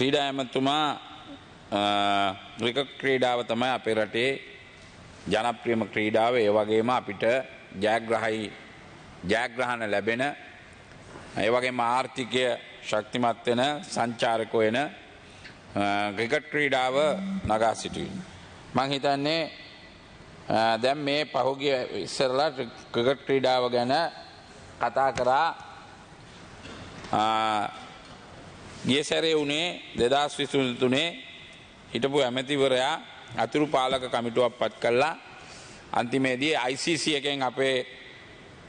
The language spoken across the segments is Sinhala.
ක්‍රීඩා ඇමතුමා, ක්‍රිකට් ක්‍රීඩාව තමයි අපේ රටේ ජනප්‍රියම ක්‍රීඩාව. ඒ වගේම අපිට ජයග්‍රහණ ලැබෙන, ඒ වගේම ආර්ථිකය ශක්තිමත් වෙන, සංචාරක වෙන ක්‍රිකට් ක්‍රීඩාව නගා සිටුවීම. මං හිතන්නේ දැන් මේ පහුගිය ඉස්සරලා ක්‍රිකට් ක්‍රීඩාව ගැන කතා කරා. ගිය සැරේ උනේ 2023 හිටපු ඇමතිවරයා අතුරු පාලක කමිටුවක් පත් කළා. අන්තිමේදී ICC එකෙන් අපේ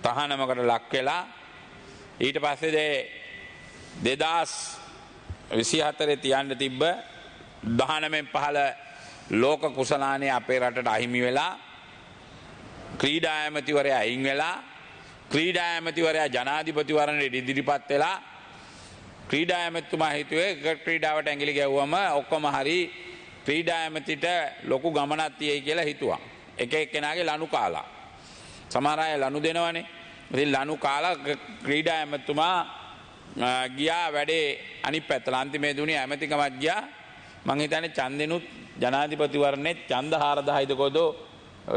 තහනමකට ලක් වෙලා ඊට පස්සේ 2024 තියන්න තිබ්බ 19න් පහළ ලෝක කුසලානය අපේ රටට අහිමි වෙලා, ක්‍රීඩා ඇමතිවරයා අයින් වෙලා, ක්‍රීඩා ඇමතිවරයා ජනාධිපතිවරණයට ඉදිරිපත් වෙලා, ක්‍රීඩා ඇමතිතුමා හිතුවේ ක්‍රිකට් ක්‍රීඩාවට ඇඟිලි ගැහුවම ඔක්කොම හරි, ක්‍රීඩා ඇමතිට ලොකු ගමනක් තියෙයි කියලා හිතුවා. එක එක්කෙනාගේ ලනු කාලා. සමහර අය ලනු දෙනවනේ. ඉතින් ලනු කාලා ක්‍රීඩා ඇමතිතුමා ගියා වැඩේ අනිත් පැත්තට. අන්තිමේ දුනිය ඇමතිකමත් ගියා. මං හිතන්නේ ඡන්දෙනුත් ජනාධිපතිවරණෙත් ඡන්ද 4000යිද කොදෝ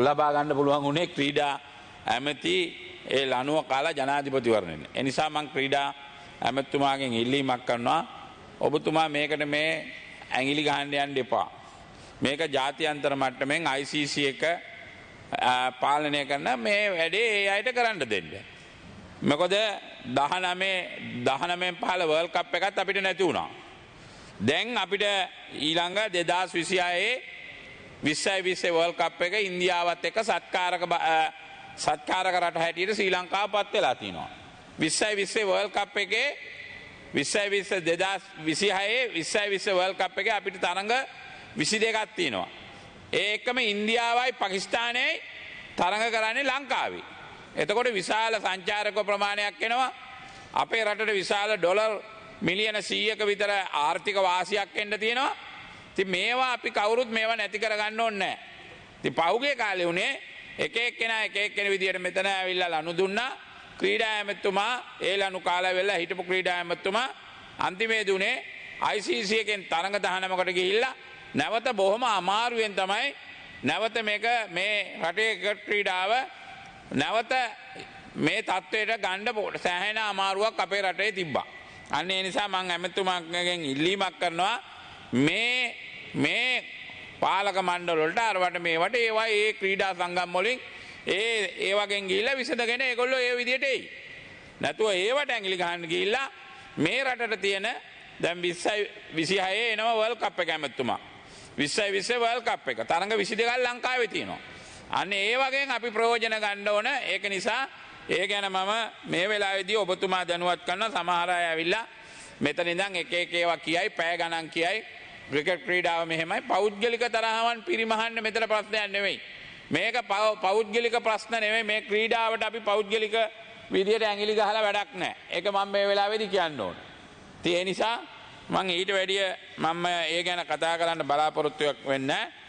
ලබා ගන්න පුළුවන් වුණේ ක්‍රීඩා ඇමති ඒ ලනුව කාලා ජනාධිපතිවරණෙන්. ඒ නිසා මං ක්‍රීඩා ඇමතිතුමාගෙන් ඉල්ලීමක් කරනවා, ඔබතුමා මේකට මේ ඇඟිලි ගහන්න යන්න එපා. මේක ජාත්‍යන්තර මට්ටමින් ICC එක පාලනය කරන මේ වැඩේ ඒ අයට කරන්න දෙන්න. මොකද 19න් පහළ වර්ල්ඩ් කප් එකත් අපිට නැති වුණා. දැන් අපිට ඊළඟ 2026 20යි 20 වර්ල්ඩ් කප් එක ඉන්දියාවත් එක්ක සත්කාරක රට හැටියට ශ්‍රී ලංකාව පත් වෙලා තිනවා. 20යි 20 වර්ල්ඩ් කප් එකේ 20යි 20 2026 20යි 20 වර්ල්ඩ් කප් එකේ අපිට තරඟ 22ක් තියෙනවා. ඒ එක්කම ඉන්දියාවයි පාකිස්තානයයි තරඟ කරන්නේ ලංකාවේ. එතකොට විශාල සංචාරක ප්‍රමාණයක් එනවා. අපේ රටට විශාල ඩොලර් මිලියන 100ක විතර ආර්ථික වාසියක් එන්න තියෙනවා. ඉතින් මේවා අපි කවුරුත් මේවා නැති කරගන්න ඕනේ නැහැ. ඉතින් පහුගිය කාලේ උනේ එක එක්කෙනා එක එක්කෙන විදියට මෙතන ඇවිල්ලා ලනු දුන්නා. ක්‍රීඩා ඇමතිතුමා ඒ ලනු කාලා වෙලා හිටපු ක්‍රීඩා ඇමතිතුමා අන්තිමේදී උනේ ICC එකෙන් තරඟ තහනමකට ගිහිල්ලා නැවත බොහොම අමාරුවෙන් තමයි නැවත මේක මේ රටේ ක්‍රිකට් ක්‍රීඩාව නැවත මේ තත්ත්වයට ගන්න සෑහෙන අමාරුවක් අපේ රටේ තිබ්බා. අන්න ඒ නිසා මං ඇමතිතුමාගෙන් ඉල්ලීමක් කරනවා මේ පාලක මණ්ඩල වලට අරවට මේවට ඒවා ඒ ක්‍රීඩා සංගම් වලින් ඒ වගෙන් ගිහිල්ලා විසඳගෙන ඒගොල්ලෝ ඒ විදියට එයි. නැතුව ඒවට ඇඟිලි ගහන්න ගිහිල්ලා මේ රටට තියෙන දැන් 20යි 26 එනවා වර්ල්ඩ් කප් එක ඇමතිතුමා. 20යි 20 වර්ල්ඩ් කප් එක තරඟ 22ක් ලංකාවේ තියෙනවා. අන්න ඒ වගේන් අපි ප්‍රයෝජන ගන්න ඕන. ඒක නිසා ඒ ගැන මම මේ වෙලාවේදී ඔබතුමා දැනුවත් කරනවා. සමහර අය ඇවිල්ලා මෙතන ඉඳන් එක එක ඒවා කියයි, පැය ගණන් කියයි. ක්‍රිකට් ක්‍රීඩාව මෙහෙමයි. පෞද්ගලික තරහවන් පිරිමහන්න මෙතන ප්‍රශ්නයක් නෙවෙයි. මේක පෞද්ගලික ප්‍රශ්න නෙවෙයි. මේ ක්‍රීඩාවට අපි පෞද්ගලික විදියට ඇඟිලි ගහලා වැඩක් නෑ. ඒක මම මේ වෙලාවේදී කියන්න ඕන. ඉතින් ඒ නිසා මං ඊට වැඩිය මම ඒ ගැන කතා කරන්න බලාපොරොත්තුවක් වෙන්නේ නෑ.